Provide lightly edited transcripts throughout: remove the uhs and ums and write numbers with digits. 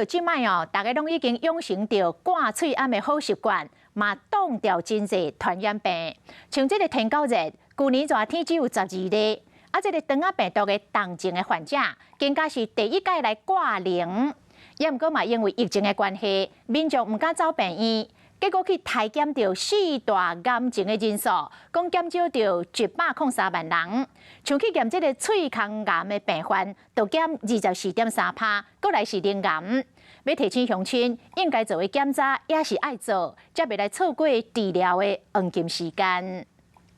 著這擺哦，大家攏已經養成著掛喙罨的好習慣，嘛擋掉真濟傳染病。像這个天狗熱，舊年熱天只有12例，啊，這个腸仔病毒的重症的患者，更加是第一擺來掛零。也毋過嘛，因為疫情的關係，民眾毋敢走病院，結果去篩檢著四大癌症的人數，講減少著103萬人。像去驗這个喙空癌的病患，就減24.3趴，閣來是乳癌。欲提醒鄉親，應該做的檢查也是愛做，才袂來錯過治療的黃金時間。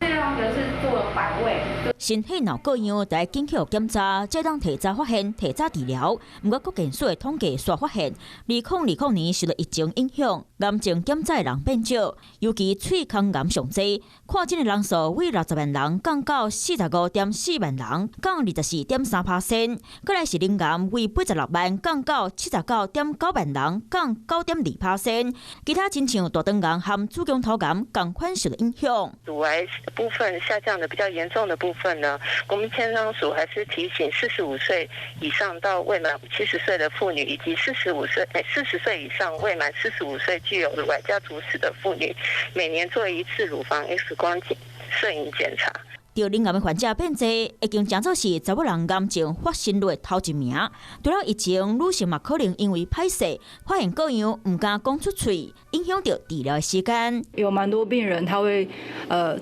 這樣子是做了100位。身體若各樣，著愛緊去檢查，才當提早發現、提早治療。毋過國健署的統計煞發現，2020年受著疫情影響，癌症檢查的人變少，尤其喙空癌上濟，看診的人數為60萬人降到45.4萬人，降24.3%。閣來是乳癌為86萬降到79.9萬人，降9.2%。其他親像大腸癌和子宮頭癌仝款受著影響。乳癌部分下降的比較嚴重的部分呢，國民健康署還是提醒45歲以上到未滿70歲的婦女，以及40歲以上未滿45歲具有乳癌家族史的婦女，每年做一次乳房 X 光檢攝影檢查。著乳癌的患者變濟，已經成做是查某人癌症發生率頭一名。除了疫情，女性嘛可能因為歹勢發現各樣，毋敢講出喙，影響著治療的時間。有蠻多病人，他會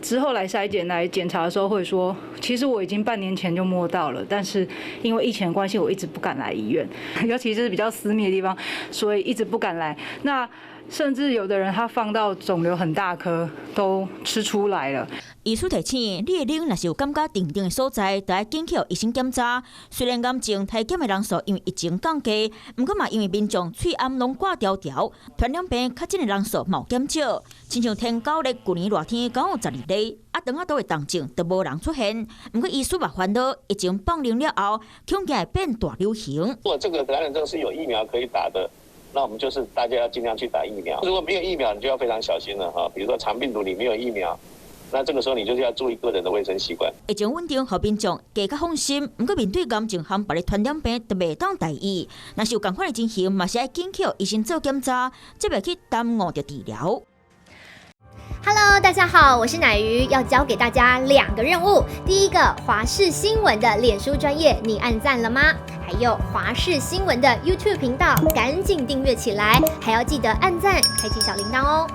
之後來篩檢來檢查的時候會說，其實我已經半年前就摸到了，但是因為疫情的關係，我一直不敢來醫院，尤其是比較私密的地方，所以一直不敢來。那甚至有的人他放到腫瘤很大顆都吃出來了。醫師提醒，你的奶若是有感覺重重的所在，著愛緊去予醫生檢查。雖然癌症篩檢的人數因為疫情降低，毋過嘛因為民眾喙罨攏掛牢牢，傳染病確診的人數嘛減少。親像天狗熱，舊年熱天敢有12例，啊，腸仔肚的重症都無人出現。毋過醫師嘛煩惱，疫情放寬了後，恐驚會變大流行。如果這個感染症是有疫苗可以打的，那我們就是大家要盡量去打疫苗。如果沒有疫苗，你就要非常小心了哈。比如說腸病毒，你沒有疫苗，那這個時候你就是要注意個人的衛生習慣。疫情穩定，予民眾加較放心。毋過面對癌症和別的傳染病，都袂當大意。若是有仝款的情形，嘛是愛緊去予醫生做檢查，才袂去耽誤著治療。 Hello，大家好，我是奶魚，要交給大家兩個任務。第一個，華視新聞的臉書專頁，你按讚了嗎？還有華視新聞的 YouTube 頻道，趕緊訂閱起來，還要記得按讚，開啟小鈴鐺哦。